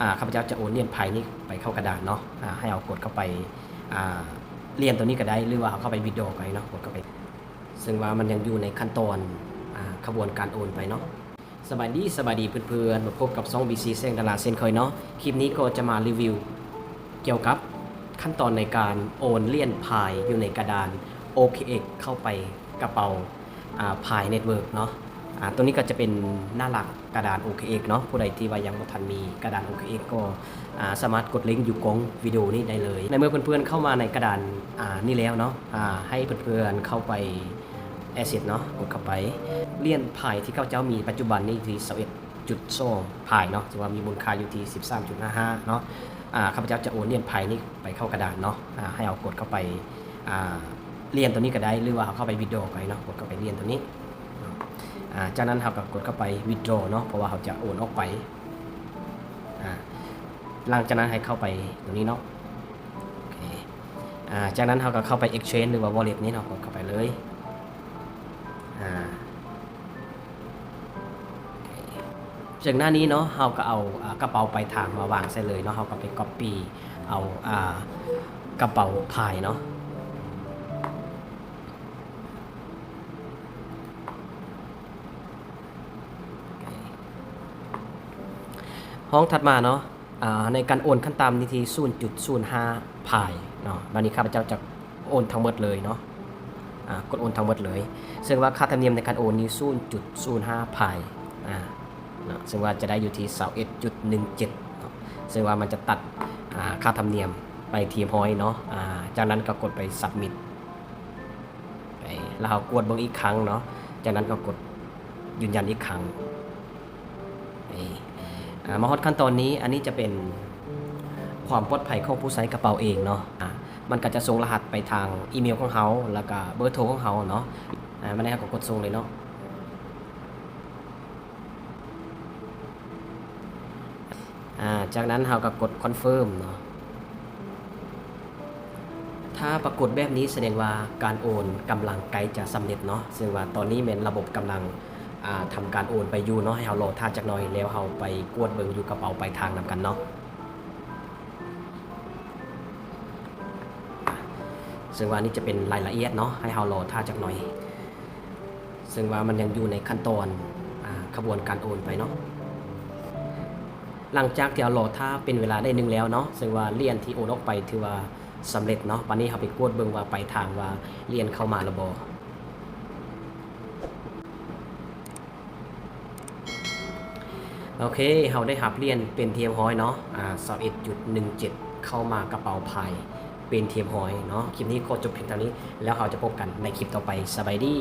ອ່າ ຂ້າພະເຈົ້າຈະໂອນຫຼຽນ Pi ນີ້ໄປເຂົ້າກະດານເນາະ. ອ່າ ໃຫ້ເຮົາກົດເຂົ້າໄປ ອ່າ ຫຼຽນໂຕນີ້ກໍໄດ້ ຫຼືວ່າເຮົາເຂົ້າໄປ withdraw ກໍໄດ້ເນາະ. ກົດເຂົ້າໄປ ເຊິ່ງວ່າມັນຍັງຢູ່ໃນຂັ້ນຕອນ ອ່າ ຂະບວນການໂອນໄປເນາະ. ສະບາຍດີ, ສະບາຍດີເພື່ອນໆ, ມາພົບກັບຊ່ອງ ບີ ຊີ ແສງດາລາເຊັ່ນເຄີຍເນາະ. ຄລິບນີ້ກໍຈະມາຣີວິວກ່ຽວກັບຂັ້ນຕອນໃນການໂອນຫຼຽນ Pi ຢູ່ໃນກະດານ ໂອເຄເອັກ ເຂົ້າໄປກະເປົາ ອ່າ Pi Network ເນາະ. ອ່າ ຕົວນີ້ກໍຈະເປັນໜ້າຫຼັກກະດານ ໂອເຄເອັກ ເນາະ. ຜູ້ໃດທີ່ວ່າຍັງບໍ່ທັນມີກະດານ ໂອເຄເອັກ ກໍ ອ່າ ສາມາດກົດລິ້ງຢູ່ກ້ອງວິດີໂອນີ້ໄດ້ເລີຍ. ໃນເມື່ອເພື່ອນໆເຂົ້າມາໃນກະດານ ອ່າ ນີ້ແລ້ວເນາະ, ອ່າ ໃຫ້ເພື່ອນໆເຂົ້າໄປ Asset ເນາະ, ກົດເຂົ້າໄປ. ຫຼຽນ Pi ທີ່ຂ້າພະເຈົ້າມີປັດຈຸບັນນີ້ຢູ່ທີ່ ຊາວເອັດຈຸດສອງ Pi ເນາະ, ຖືວ່າມີມູນຄ່າຢູ່ທີ່ ສິບສາມຈຸດຫ້າຫ້າ ເນາະ. ອ່າ ຂ້າພະເຈົ້າຈະໂອນຫຼຽນ Pi ນີ້ໄປເຂົ້າກະດານເນາະ. ອ່າ ໃຫ້ເຮົາກົດເຂົ້າໄປ ອ່າ ຫຼຽນໂຕນີ້ກໍໄດ້ ຫຼືວ່າເຮົາເຂົ້າໄປ withdraw ກໍໄດ້ເນາະ. ກົດເຂົ້າໄປຫຼຽນໂຕນີ້ເນາະ. ອ່າ ຈາກນັ້ນເຮົາກໍກົດເຂົ້າໄປ withdraw ເນາະ, ເພາະວ່າເຮົາຈະໂອນອອກໄປ. ອ່າ ຫຼັງຈາກນັ້ນໃຫ້ເຂົ້າໄປຕົງນີ້ເນາະ. ໂອເຄ ອ່າ ຈາກນັ້ນເຮົາກໍເຂົ້າໄປ exchange ຫຼືວ່າ wallet ນີ້ເນາະ, ກົດເຂົ້າໄປເລີຍ. ອ່າ ໂອເຄ ເຊິ່ງໜ້ານີ້ເນາະ ເຮົາກໍເອົາ ອ່າ ກະເປົາປາຍທາງມາວາງໃສ່ເລີຍເນາະ. ເຮົາກໍໄປ copy ເອົາ ອ່າ ກະເປົາ Pi ເນາະ. ຫ້ອງຖັດມາເນາະ ອ່າ ໃນການໂອນຂັ້ນຕ່ຳນີ້ທີ່ ສູນຈຸດສູນຫ້າ Pi ເນາະ. ບາດນີ້ຂ້າພະເຈົ້າຈະໂອນທັງໝົດເລີຍເນາະ. ອ່າ ກົດໂອນທັງໝົດເລີຍ, ເຊິ່ງວ່າຄ່າທຳນຽມໃນການໂອນນີ້ ສູນຈຸດສູນຫ້າ Pi ອ່າ ເນາະ, ເຊິ່ງວ່າຈະໄດ້ຢູ່ທີ່ ຊາວເອັດຈຸດໜຶ່ງເຈັດ ເນາະ, ເຊິ່ງວ່າມັນຈະຕັດ ອ່າ ຄ່າທຳນຽມໄປທີ່ຮຽບຮ້ອຍເນາະ. ອ່າ ຈາກນັ້ນກໍກົດໄປ submit ໄປ ແລ້ວເຮົາກວດເບິ່ງອີກຄັ້ງເນາະ, ຈາກນັ້ນກໍກົດຢືນຢັນອີກຄັ້ງ. ນີ້ ອ່າ ມາຮອດຂັ້ນຕອນນີ້ ອັນນີ້ຈະເປັນຄວາມປອດໄພຂອງຜູ້ໃຊ້ກະເປົາເອງເນາະ. ອ່າ ມັນກໍຈະສົ່ງລະຫັດໄປທາງອີເມວຂອງເຮົາ ແລ້ວກໍເບີໂທຂອງເຮົາເນາະ. ອ່າ ມາແລ້ວເຮົາກໍກົດສົ່ງເລີຍເນາະ. ອ່າ ຈາກນັ້ນເຮົາກໍກົດ confirm ເນາະ. ຖ້າປາກົດແບບນີ້ສະແດງວ່າການໂອນກຳລັງໃກ້ຈະສຳເລັດເນາະ, ເຊິ່ງວ່າຕອນນີ້ແມ່ນລະບົບກຳລັງ ອ່າ ທຳການໂອນໄປຢູ່ເນາະ. ໃຫ້ເຮົາລໍຖ້າຈັກໜ່ອຍ ແລ້ວເຮົາໄປກວດເບິ່ງຢູ່ກະເປົາປາຍທາງນຳກັນເນາະ. ເຊິ່ງວ່ານີ້ຈະເປັນລາຍລະອຽດເນາະ, ໃຫ້ເຮົາລໍຖ້າຈັກໜ່ອຍ. ເຊິ່ງວ່າມັນຍັງຢູ່ໃນຂັ້ນຕອນ ອ່າ ຂະບວນການໂອນໄປເນາະ. ຫຼັງຈາກທີ່ເຮົາລໍຖ້າເປັນເວລາໄດ້ໜຶ່ງແລ້ວເນາະ, ເຊິ່ງວ່າຫຼຽນທີ່ໂອນອອກໄປຖືວ່າສຳເລັດເນາະ. ບາດນີ້ເຮົາໄປກວດເບິ່ງວ່າປາຍທາງວ່າຫຼຽນເຂົ້າມາແລ້ວບໍ່. ໂອເຄ ເຮົາໄດ້ຮັບຫຼຽນເປັນທີ່ຮຽບຮ້ອຍເນາະ, ອ່າ ຊາວເອັດຈຸດໜຶ່ງເຈັດ ເຂົ້າມາກະເປົາ Pi ເປັນທີ່ຮຽບຮ້ອຍເນາະ. ຄລິບນີ້ຂໍຈົບພຽງເທົ່ານີ້ ແລ້ວເຮົາຈະພົບກັນໃນຄລິບຕໍ່ໄປ. ສະບາຍດີ.